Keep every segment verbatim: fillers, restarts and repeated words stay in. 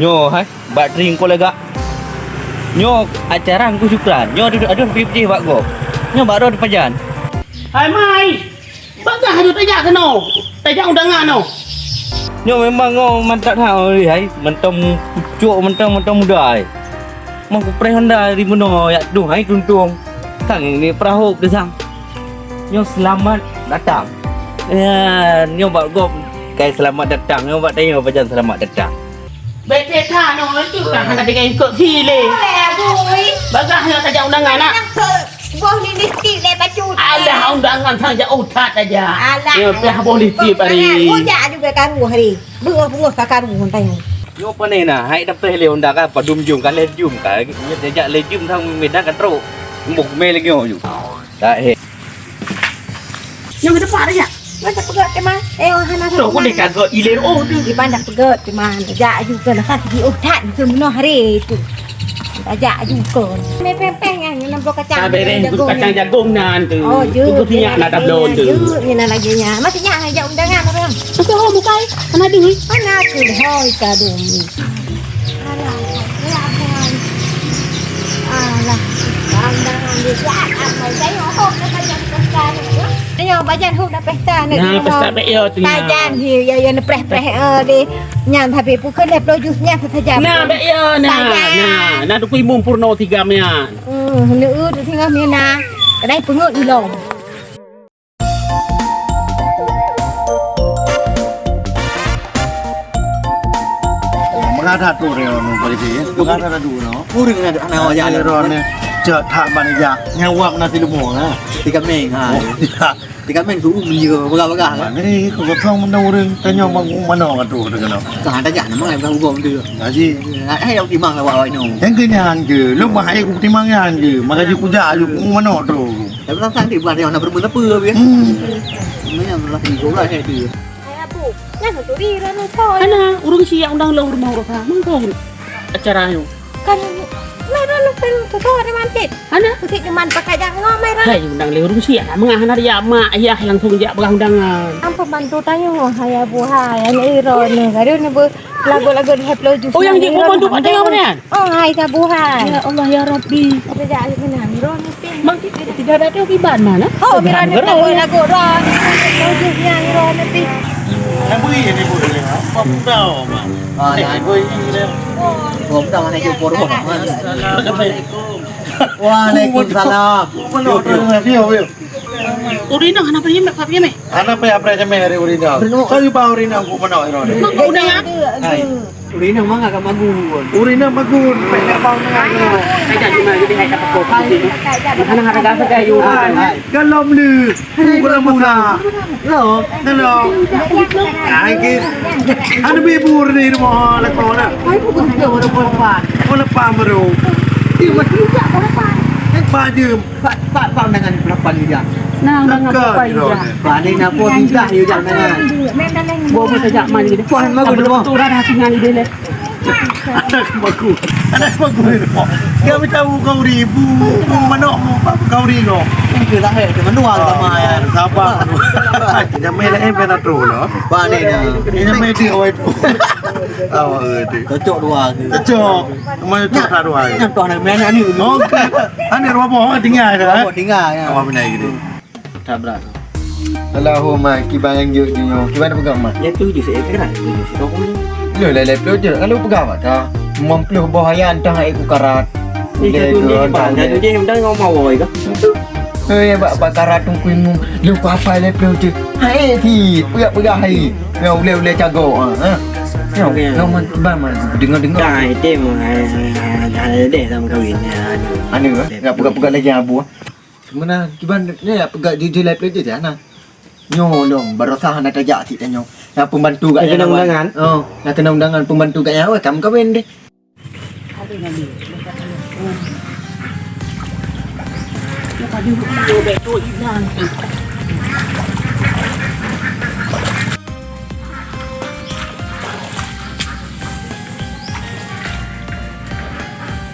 Nyoe hai, bak tring ko lagak. Nyoe acara Teungku Syukran. Nyoe adoh, adoh pih-pih bak gob. Nyoe bak droe pajan. Hai mai. Bagah nyoe tajak keunoe. Tajak undangan nyoe. Nyoe memang nyoe mantap that hai. Mantong pucuk, mantong, mantong muda hai. Mah kupreh honda di bunoe yak tuh hai tuntung. Sang ini perahu ke sang. Nyoe selamat datang. Ya, nyoe bak gob kai selamat datang. Nyoe bak tanyoe pajan selamat datang. Bèk that nyoe, itu kan hana tinggai ikot sile. Boleh, Abui. Bagah nyoe tajak undangan, nak. Boh ni lipstik lé bacut. Alah, undangan sang jak utat aja. Alah. Ya, payah boh lipstik hari. Rujak juga karu hari. Beungoh-beungoh ka karu ngon tanyoe. Nyoe pane na, hai dapet lé undangan padum jum ka lhèe jum ka. Nyoe tajak lhèe jum sang Medan ka trok. Mbok mè lagi nyoe ju. Tak he. Nyang ke depan aja. Masa peugöt teuma? Eh, oh, hana. Trok pun deh kagak ilir oh tu. Di pandang peugöt teuma. Jak aju ke lah kan di utat tu meunoh hari tu. Tajak aju ke. Mè pèng-pèng kan, nyoe nabloe kacang. Tabe deh, kacang jagong nan tu. Oh, je. Tu minyak nak tabloe tu. Je, ni nak lagi nya. Masih nyak jak undangan orang. Masih oh bukai. Mana dulu? Mana tu hoi kadung ni. Alah, ya ampun. Alah, bang, bang, dia siap, apa saya hok dah pajan pesta ni. Ayo, pajan hok dah pesta ni. Nah, pesta bek yo tu, ya. Pajan dia, ya, ya, nepreh-preh, eh, deh. Nyan, tapi pukul lhèe ploh jus nyan saja. Nah, bek yo, nah. Pajan. Nah, nah, dukui mung purno tiga minyak. Hmm, leu tu singgah mina. Kadai pengut ilong. Meuhat that tu ureueng nyoe bagi dia. Meuhat that tu nyoe. Ureueng ada anak awak jalan. Ureueng ni cak that ban ija. Nyawa na ti leumo ha. Tiga meng ha. Oh, iya. Tiga meng tu um dia bagah-bagah kan. Ni kau kosong benda ureueng tanya bang mana kata tu kena. Kah ada jak nama bang ugom tu. Gaji. Hai au timang awak-awak nyoe. Yang kenyan ke. Lu bah ai ku timang nyan ke. Maka ji kujak aju ku mana tu. Tapi rasa ni bukan yang nak bermula apa ya. Hmm. Mana yang lelaki kau lah saya tu. Hai Abu, nyan satu ri ranu kau. Hana, ureueng siap undang lôn rumoh ureueng. Mangkon acara nyoe. Kan, meunan lôn pen tu kau ada mampir. Hana? Kusi cuman pakai jangan ngomel. Hai, undang lé ureueng siap. Mengah hana riak mak ayah langsung jak peugah undangan. Ampa bantu tanyoe hai Abu hai, aneuk iro ni. Garu ni bu Lagu-lagu di Heplo Jus. Oh, yang jeuet kubantu Pak Tayong nyan? Oh, hai sabu hai. Ya Allah ya Rabbi. Kita jak lagi nang. Ron pin. Mang kita tidak ada tu kiban mana? Oh, mira ni lagu-lagu ron. Lagu yang ron pin. Nak beri ni bu. Apa pun tahu, Mak. Ah, ya. Nak beri ni. Oh, tahu mana je por ho. Assalamualaikum. Waalaikumsalam. Mana orang dia, dia? Ureueng inong hana payah meh, payah meh. Hana payah, payah meh hari ureueng inong. Benar. Kau jumpa ureueng inong ku mana ureueng inong? Mak kau udah ya? Hai. Ureueng inong manga kat magun. Ureueng inong magun, pek nak bau manga. Hai, dah cuma jadi hai tak apa. Hai. Hana harga sagai you. Hai. Kalau beli, ku kurang murah. Hello. Hello. Hai, ke. Ada bibur ni rumah lekor dah. Hai, bukan ada orang perempuan. Orang perempuan baru. Dia masih tak perempuan. Pak Jem. Pak, pak, pak dengan berapa ni dia? Nah, dengan berapa ni dia? Pak ni nak buat indah you jangan. Buat apa saja mani dia. Tuan bagus tu. Orang hati dengan dia. Anak bagus. Anak bagus. Dia minta bukan ribu, bukan manok, bukan ribu. Itu lah eh, dia menua sama ya. Sabar. Jangan main lain main atau lah. Pak ni dah. Ini main dia awal tu. Awal tu. Cocok dua tu. Cocok. Cuma cocok tak dua. Yang tuan nak main ni. Okey. Anak rumah bohong tinggal dah. Rumah bohong tinggal ya. Awak benar gitu. Tabrak. Allahumma kiban yang jeuet dunia. Kiban pegang mat. Ya tu je saya gerak. Tu je saya tahu. Lo lai lai ploh jeuet. Kalau pegang mat dah. Lima puluh boh ayat entah ai ku karat. Ni satu je bang. Satu je entah ngomong awoi ke. Eh, bak bak karat tu ku imum. Lo ku apa lai ploh jeuet. Hai si, pegang-pegang hai. Ya ulai-ulai cagok ha. Ya, ngomong kiban mat. Dengar-dengar. Dah itu mah. Ada deh sama kawin ya. Anu, ya pegang-pegang lagi abu. Sebenarnya kiban ni ya pegang di di lai ploh jeuet ya nah. Nyoe lom barosa hana tajak sit tanyoe. Na pembantu kat nyan. Kena undangan? Oh, na kena undangan pembantu kat nyan awai kam kawin deh.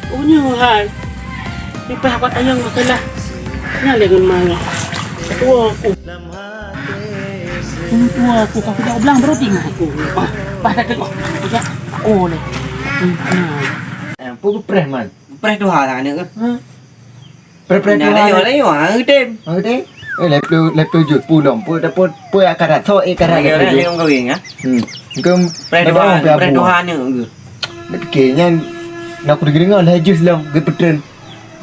Oh nyoe hai. Leupah bak tayang masalah. Nyan lé ngon ma nyoe. Tua aku. Tua aku ka kuda blang beroti ngon aku. Bah, bah dah tengok. Oh lé. Eh, peue geupreh, Man? Preh tuha lah aneuk keuh. Hah? Preh-preh tuha. Nah, layoh, layoh, ha, geutem. Ha, geutem? Eh, lhèe plôh, lhèe plôh jeuet, peue lom, peue, peue, peue akarat, soe eh karat. Layoh, layoh, layoh kawin, ha? Hmm. Keu preh tuha, preh tuha aneuk keuh. Nak pikir nyan, nak kudeungoe lhèe jeuet lom, geupeutreun.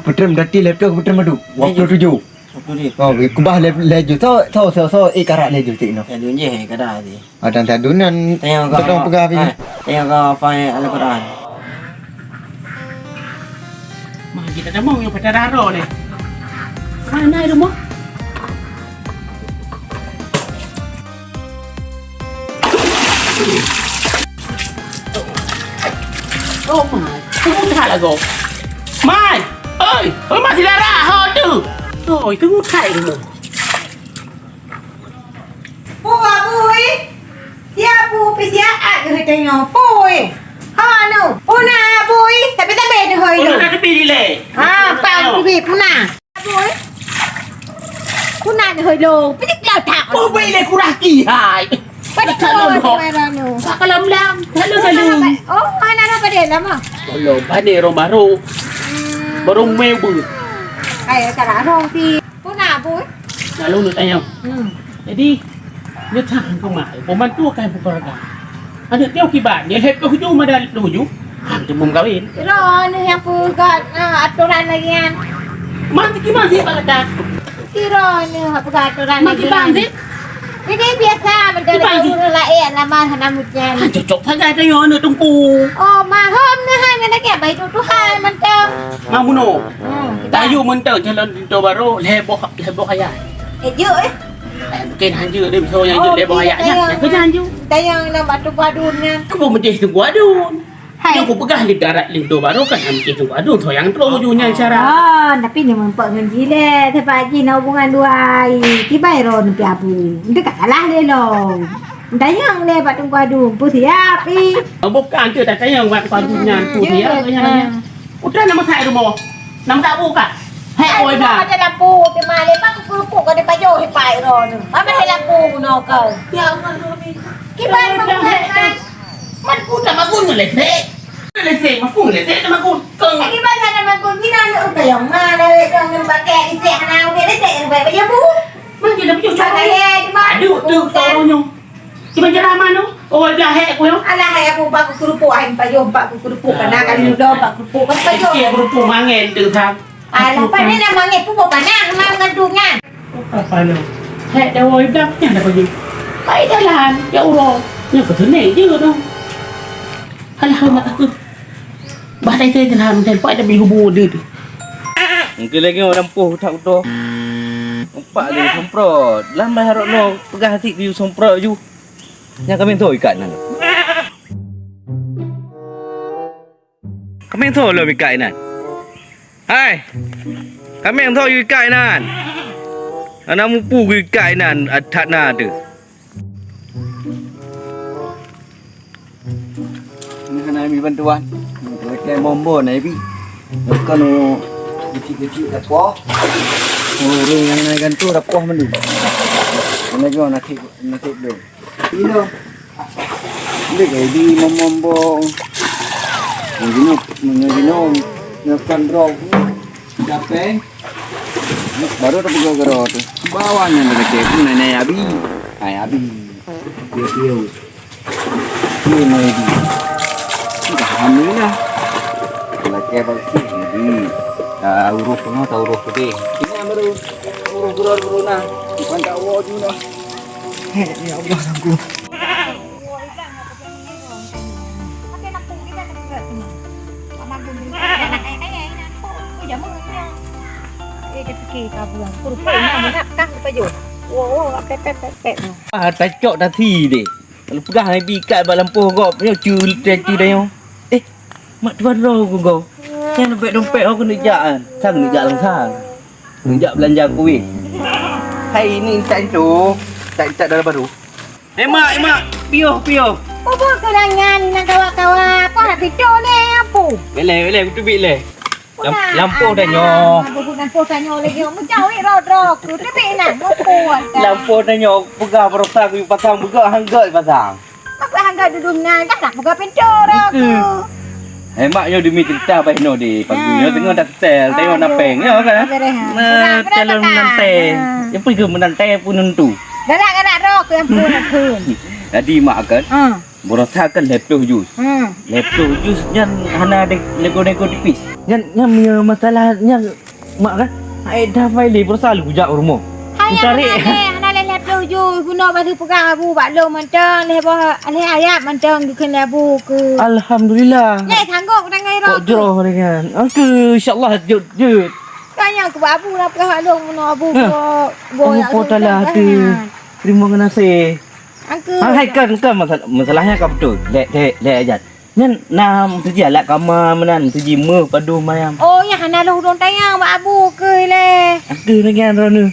Peutreun berarti lhèe plôh, peutreun padum? Dua puluh tujuh. Betul, Cik. Oh, kubah lhèe, lhèe jeuet. Soe, soe, soe, soe, eh, karat lhèe jeuet, Cik, noh. Lhèe jeuet, eh, karat, Cik. Ada tadun nan. Tengok ka, tadun peugah, eh, tengok ka file Al-Quran. Mah, kita dah mau yang pada raro ni. Mana ada mah? Oh, Mai. Tunggu dah lah kau. Mai! Oi! Oi, masih darah, ho tu! Oi, tunggu dah lah kau. Pue, Bui. Dia Bui, pih dia at geuh tanyoe. Pue. Ha, nu. Puna, Bui. Tapi-tapi deuh, oi, lu. Puna tapi dilek. Ha, pang tu, Bui. Puna. Bui. Puna deuh, oi, lu. Pih dia tak. Bui, bui, le kurah ki, hai. Pada tak kalau lom, dah. Mana, nu? Tak kalau melang. Lalu, lalu. Oh, mana dah pada lama? Kalau pada orang baru. Hmm. Baru meh bu. Hai, tak ada orang, Bui. Puna, Bui. Lalu nak tanya. Hmm. Jadi, nyoe thang keu mak, pembantu akan peukara. Aneuk nyoe kiban, nyoe lhèe ploh ju mada lhèe ploh ju. Hang teumum kawin. Kira nyoe nyang peugah, ah, atoran lagèe nyan. Mak kiban sih, Pak Kata. Kira nyoe peugah atoran lagèe nyan. Mak kiban sih. Jadi biasa, mantong kiban sih. Ureueng laén lama hana meujan. Ah, cocok sagai tanyoe aneuk teungku. Oh, mahom nyoe hai, nyoe lagèe bai tu Tuhan mantong. Mak bunoe. Hmm, kiban. Tayue mantong calon linto barô, lhèe boh, lhèe boh ayat. Eh, jeuet, eh. Eh, bukan hanjeuet deh, misalnya hanjeuet, oh, dia bawa ayat nyan. Yang kena hanjeuet. Tayang nak bak Teungku Adun nyan. Kau mesti Teungku Adun. Hai. Dia aku pegang di darat linto baru kan, mesti Teungku Adun. So, yang terus ujungnya cara. Ah, tapi ni meumpok ngon jih leh. Sebab jih na hubungan dua hari. Tiba ron pi abu. Itu tak salah deh lo. Tayang leh bak Teungku Adun. Pun siap, ih. Oh, bukan tu, tak tayang bak Teungku Adun nyan. Tu dia, ya, tayang nyan. Udah nama saya rumah. Nama tak buka. Hei, oi, dah. Ada lampu, di mana? Pak, kuku-kuku kau di pajoh, di pai ron. Apa ada lampu, no, kau? Ya Allah, Robi. Kiban, ya Allah, Robi. Man, puta magun ngelesek. Ngelesek, magun ngelesek, ada magun. Kau. Eh, kiban ada magun, bina aneuk kau yang mana, weh, kau ngempak kek, di sek, hana, udah, di sek, udah, baju bu. Man, dia dah baju. Pakai, eh, di mana? Aduh, tu, bukan. Saronya. Kiban ceramah tu? Oh, dah hek aku, ya? Alah, hai aku, empat kuku rupuk, hai, empat jom, empat kuku rupuk. Karena kan muda, empat kuku rupuk, kan empat jom. Kecil rupuk mangen tu, kan. Alah, pandai nak mangen, pun buat panas, memang mengandung, kan? Apa panas? Hek dawa idak, yang dah pergi. Baik jalan, ya Allah. Yang kesenek je tu. Alah, mak aku. Bah tai-tai teuh han, tai pat dah bri hubu deuh. Engke lagèe orang poh utak utoh. Empat lé somprot. Lam bah harok no peugah atik geuyue somprot ju. Nyang kami tho ikat nan. Kami tho lom ikat nan. Hai. Kami tho ikat nan. Ana mupu ikat nan that na tu. Nah, na mi bantuan. Lakèe mombo na bi. Bukan kecil-kecil dah poh. Ureueng nyang na gantung dah poh menu. Kena jual nasi, nasi belum. Ino. Ini kayak di mombo. Ini, ini, ini. Nyokan rok. Capek. Baru tapi gua gero tu. Bawahnya mereka pun nenek abi. Hai abi. Yo yo. Ini mai di. Alhamdulillah. Lagi apa sih? Jadi, tak urus semua, tak urus gede. Ini yang baru urus gero dulu nah. Bukan tak urus dulu nah. Heh, ya Allah, aku. Ah, tacok tasi deh. Lalu peugah hai bi ikat bak lampôh gob nyoe, cu, cu, cu dah nyoe. Eh, mak tuan droe ku gob. Nyang dompet-dompet aku neujak kan. Sang neujak langsang. Neujak belanja kueh. Hai ini intat itu. Intat-intat dalam baru. Eh, mak, eh, mak. Piôh, piôh. Peue buet keu nyan, nyan kawa-kawa. Apa nak tidur ni, apa? Beleh, beleh, kuteubiet leh. Lam-, lampôh tanyoe. Bubuet lampôh tanyoe lagi. Meucawét droe-droe. Kuteubiet nyan, muphom. Lampôh tanyoe, peugah baroesa kuyue pasang, beugöt hangget pasang. Apa hangget dudoe nyan, dah nak buka pintoe droe. Hai mak, nyoe demi cerita bah inoe di pagi. Ha. Nyoe teungoh dak setel, tengok napeng, ya kan? Nah, calon menantai. Ha. Yang pun ke menantai pun nentu. Galak-galak roh ke yang pun aku. Jadi mak kan, ha, berusaha kan lhèe ploh jus. Ha. Lhèe ploh jus nyan hana de-, nego-nego tipis. Nyan, nyan punya masalah nyan mak kan. Hai dah pai lé berusaha lu jak rumoh. Hai, hana lé, hana lé lhèe ploh jus. Guna baju peugah abu bak lôn mantong, lhèe boh, lhèe ayat mantong geukheun lé abu keu. Alhamdulillah. Lé sanggup dengan roh. Kok jroh dengan. Oke, insyaallah jeuet, jeuet. Tanya keu abu lah peugah bak lôn meunoe abu kok. Terima kasih. Angke. Hai, hai, kan, kan masalah, masalahnya kan betul. Lé, lé, lé ayat. Nyan na meutuji alat kama meunan, meutuji meuh padum ayam. Oh, nyan hana lôn udong tanyong bak abu keuh lé. Aduh, lagèe nyan droeneuh.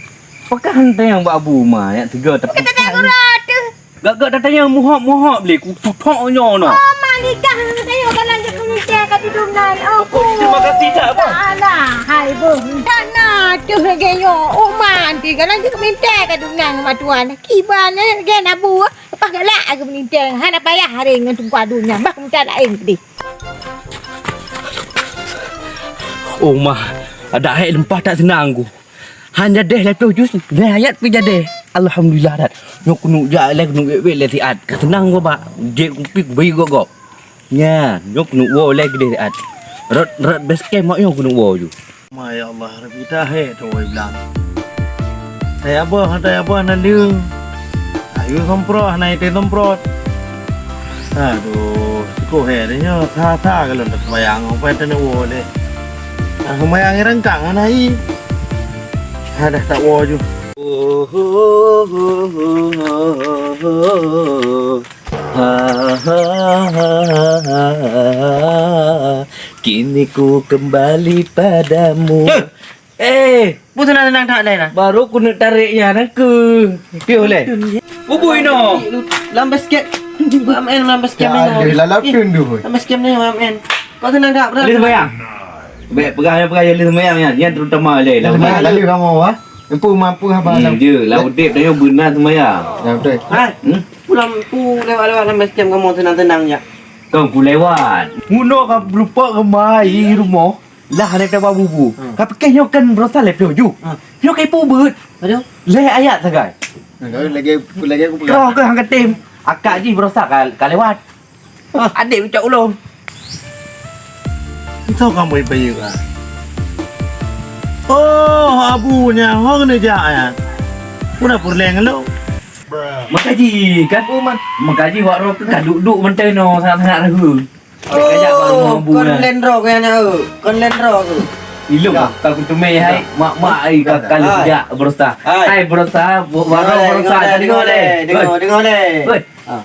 Pakon han tanyong bak abu ma, nyak teuga tapi. Pakon tatanyong gura teuh. Gak-gak tatanyong muhop-muhop lé, kututok nyoe noh. Oh, ma nikah tatanyong galak jeuet keu mintèe ka dudum nan. Oh, terima kasih tak, Abang? Alah, hai beuh. Dana teuh lagèe nyoe. Oh, ma nanti galak jeuet keu mintèe ka dudum nan, ma tuan. Kiban lagèe na abu. Leupah galak keu meulintèe, hana payah hareng ngon teungku adu nyan, bah keuminta laén keudeh. Oh, ma, adak hék leumpah that seunang ku. Han jadeh lhèe ploh jus, lhèe ayat pih jadeh. Alhamdulillah that. Nyoe keuneuk jak lé, keuneuk wét-wét lé siat. Ka seunang ku bak, jép kupi kubri gob-gob. Nyan, nyoe keuneuk woe lé keudeh siat. Rot, rot base camp mak nyoe keuneuk woe ju. Ma ya Allah, Rabbi, dah hék tuwö blang. Tayabah, tayabah na leueng. Ayu semprot, na ite semprot. Aduh, sikoh hék nyoe, sa-sa ka lôn teuseumayang, sampai teuneuwoe lé. Nah, seumayang rangkang na i. Adah tak woe ju. Kini ku kembali padamu. Eh! Eh! Peue seunang-seunang that lé na? Baru keuneuk tarek nyan keuh. Piôh lé. Bubui noh. Lam basket. Bak M N lam basket. Ya, nyoe. Ada lalap tundu. Lam basket nyoe, M N. Kau seunang that, bro? Lheuh seumayang. Bèk peugah, peugah lheuh seumayang nyan. Nyan terutama lé. Lam seumayang lalu kamu, ah. Empu mampu apa? Hmm, lam. Je, lam udép tanyoe beuna seumayang. Ya, betul. Hai. Hmm? Pulang pu lewat-lewat lam basket kamu seunang-seunang ya. Kong ku lewat. Ngunok ka beureumpok keumai rumoh, lah hana taba bubu. Hmm. Ka piké nyoe kan beurasa lhèe ploh ju. Hmm. Nyoe ka ipubeuet. Aduh. Lhèe ayat sagai. Nah, kalau lagi, lagi aku pegang. Roh ke hang katem. Akak jih beurasa ka, ka lewat. Ah. Adek ucok ulôn. Entah kamu bayu ah. Oh, abu nya, hong ni jak ya. Udah purleng lu. Meukaji kan? Oh, man. Meukaji wak roh ke ka duk-duk mantong no sangat-sangat ragu. Oh, kajak bak rumoh bu kon kan. Lendro ke anak tu. Kon lendro tu. Ilung ka kuteumé hai mak-mak ai ka kali sejak berusaha. Hai. Hai berusaha, bu-, baru berusaha dengar deh. Dengar, dengar deh. Oi. Ha.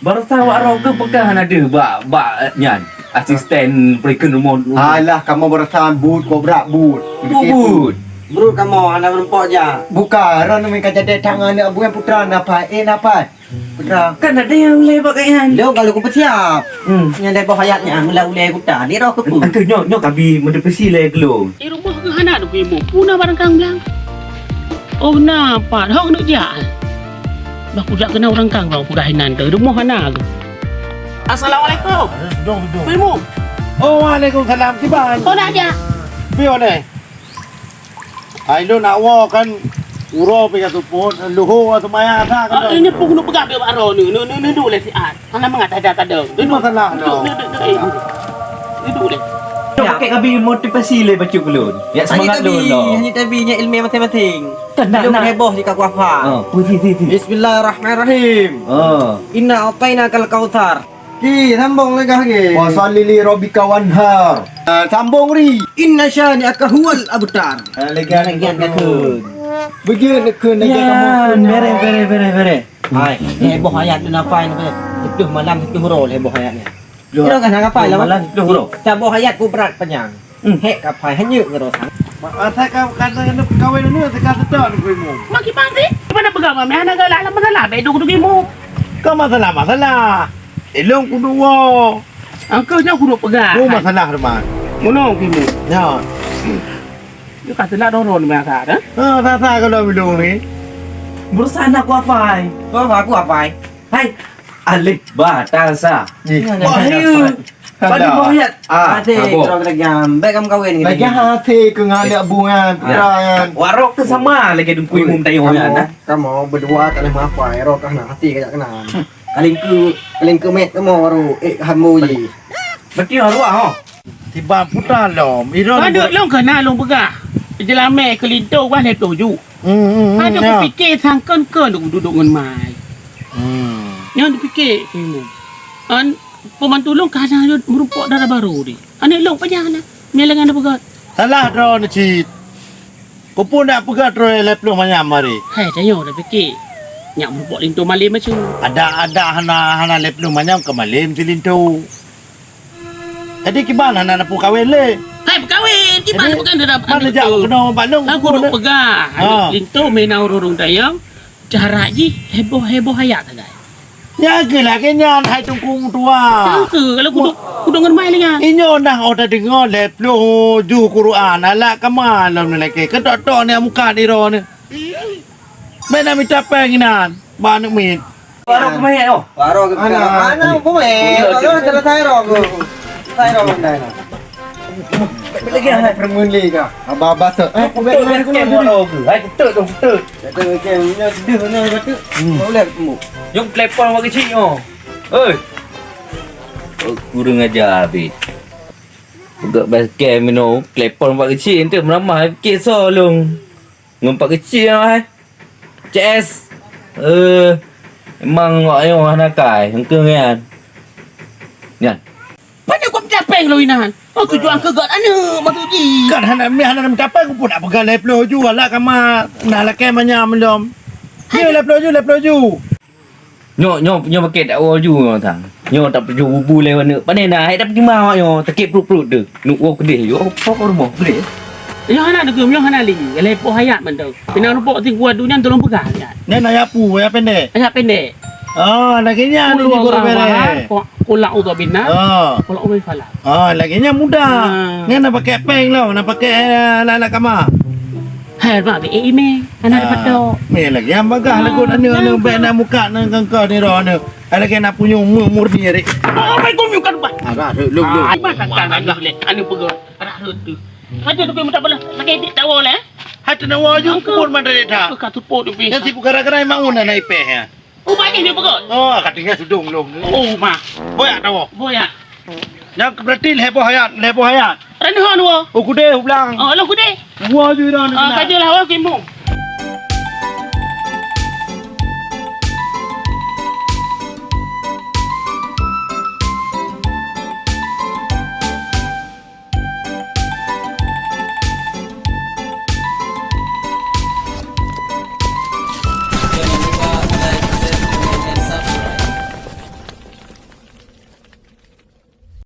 Barusaha wak roh ke peugah hana deuh bak, bak nyan. Asisten perekonomian rumoh. Alah, kamoe barusaha buet kobra buet. Buet. Buet kamoe hana meureumpok ja. Buka, ron mi ka jadi tangan abu yang putra napa? Eh, napa? Putra. Kan ada yang ulai bak nyan. Lôn kalau kupeusiap. Hmm. Nyan dai boh ayat nyan, mula-ulai kuta. Ni roh kepu. Engkau nyoh, nyoh kabi mendepesi lé gelung. Di rumoh keuh hana dukui mu. Puna barang kang blang. Oh, na pat. Hong neuk jak. Bah kujak keunan urang kang blang peugah inan keu rumoh hana keuh. Assalamualaikum. Dong, dong. Pimu. Oh, waalaikumsalam. Siban. Kau nak jak? Pion eh. Hai lôn nak woe kan uroe pih ka seupôt, luho seumayang asa kan. Ah, ini pun keuneuk peugah keu bak droeneuh, neuh, neuh, neuh, duek lé siat. Hana mangat tada-tada. Itu masalah tu. Duduk, duduk, duduk, eh, duduk. Duduk deh. Nyoe pakai kabi motivasi lé bacut ulôn. Ya, semangat lôn. Hanya tabi, hanya tabi, nya ilmu masing-masing. Kan nak, nak heboh jika kuafa. Ah, puji, puji, puji. Bismillahirrahmanirrahim. Ah. Inna a'tainakal kautsar. Ki, sambung lagah lagi. Wa shalli li rabbika wanhar. Ah, sambung ri. Inna syani'aka huwal abtar. Ah, lagi, lagi, lagi. Begitu nak kena lagi kamu. Ya, bere, bere, bere, bere. Hai, eh, boh ayat tu nafai ni. Sepuluh malam, sepuluh roh leh boh ayat ni. Kira kan hafai lah. Malam sepuluh roh. Saboh ayat ku berat panjang. Hmm. Hek kapai hanyut ngerosak. Asai ka kata kena kawin ni, asai ka sedok ni kuimu. Mak kiban sih? Mana pegang mami? Anak galak lah, mana lah? Bedung tu kimu. Kau masalah, masalah. Elong kudu wo. Angka nyo kudu pegang. Oh, masalah, teman. Ngono kimu. Ya. Dia kata nak dorong ni masa dah. Ha, sasa kalau bedung ni. Berusaha nak ku hafai. Kau aku hafai. Hai, alif ba ta sa. Wahyu. Salah. Padu boh ayat. Ah, hasé, abah. Terus lagi ambek kamu kawin gitu. Lagi hasé ke ngalek bungan, putra kan. Warok tu sama lagi dengkui mum tayo kan. Kamu berdua tak boleh maaf, ai rokah nak hasé kayak kena. Kalingku, kalingku mek kamu baru, eh, hambo ji. Berarti arwah, oh. Tiba putra lom, iro. Paduk lom kena lom peugah. Jelamé kelinto wah lé tuju. Hmm, hmm, hmm. Ada kupikir sangkon ke duduk ngon mai. Hmm. Nyan dipikir, hmm. An, pembantu lôn ka na meureumpok dara barô di. Aneuk lôn pajan na, nyan lé ngon peugah. Salah droeneuh cit. Keupeue nak peugah droe lhèe ploh manyam hari? Hai, tanyoe tapikir. Nyak meureumpok linto malem macam. Ada-ada hana, hana lhèe ploh manyam ka malem si linto. Jadi kiban hana na peukawen lé? Hai, peukawen, kiban bukan dalam mana jak keunoe bak lôn. Aku duk peugah, ha. Linto meunan ureueng dayang, cara jih heboh-heboh ayat sagai. Nyang keu lagèe nyan hai Teungku meutuah. Nyang keu kalau kudu, kudu ngon mai lé nyan. Inyoe nah oh tadeungoe lhèe ploh ju Quran, alat kama lom neulakèe. Keu tok-tok ni muka niro ni. Meunan mita péng inan, bak aneuk miet. Warok keumae oh. Warok keumae. Anak. Anak keumae. Warok keumae. Warok keumae. Warok keumae. Lagi ada permen lagi kah? Abah-abah tu. Eh, kutuk basecamp warok tu. Hai, kutuk tu, kutuk. Kata basecamp, punya sedih mana kata. Hmm. Mau lihat kamu. Jom telepon awak kecil oh. Oi. Oh, kurang ajar habis. Peugah basecamp mino, telepon awak kecil tu meramah fikir solong. Ngon pak keuchik nyoe hai. C S. Eh, memang awak nyoe hana kai, engkeu nyan. Nyan. Pane kau meucapée lôn inan? Oh, tujuan keu gata aneuk maksud jih. Kan hana mi hana meucapée keu pun nak peugah lhèe ploh ju alat kama na lakée manyam lom. Nyoe lhèe ploh ju, lhèe ploh ju. Nyoe, nyoe, nyoe pakai tak woe ju nyoe sang. Nyoe tak peuju bubu lé aneuk. Pane na, hai tak peuterima awak nyoe, sakét pruet-pruet tu. Nuk woe keudeh ju, oh, pok rumoh keudeh. Nyoe hana deukeue, nyoe hana li. Lhèe poh hayat mantong. Pina rupok si gua dunia tolong peugah ayat. Nyan ayat pu, ayat pendek. Ayat pendek. Ah, lagèe nyan ni guru bere. Qul a'udzu binnas. Ah. Qul a'udzu bil falaq. Ah, lagèe nyan mudah. Ah. Nyan nak pakai peng lo, nak pakai, eh, alat-alat kama. Hai, bak, eh, ime. Anak dapat tok. Meh lagèe nyang bagah lagu aneuk-aneuk bèk na muka na kengkah ni roh aneuk. Lagèe na punyueng mu-, murni rik. Apa kau nyuka lupa? Arah tu, lu, lu. Ah, apa takkan lagi leh? Aneuk peugah. Arah tu. Ada tu kau minta bala. Lagi dik tawa leh. Hati nawa ju kubur mandari dah. Kau tu pot tu. Yang si gara-gara maun na ipeh ya. Oh, banyak ni peugah. Oh, katanya sudong long. Oh, mah. Boyak tawa. Boyak. Nyang berarti lhèe boh ayat, lhèe boh ayat. Renuhan wa. Oh, kude ulang. Oh, lo kude. Wa ju dah. Ah, kajelah wa kimu.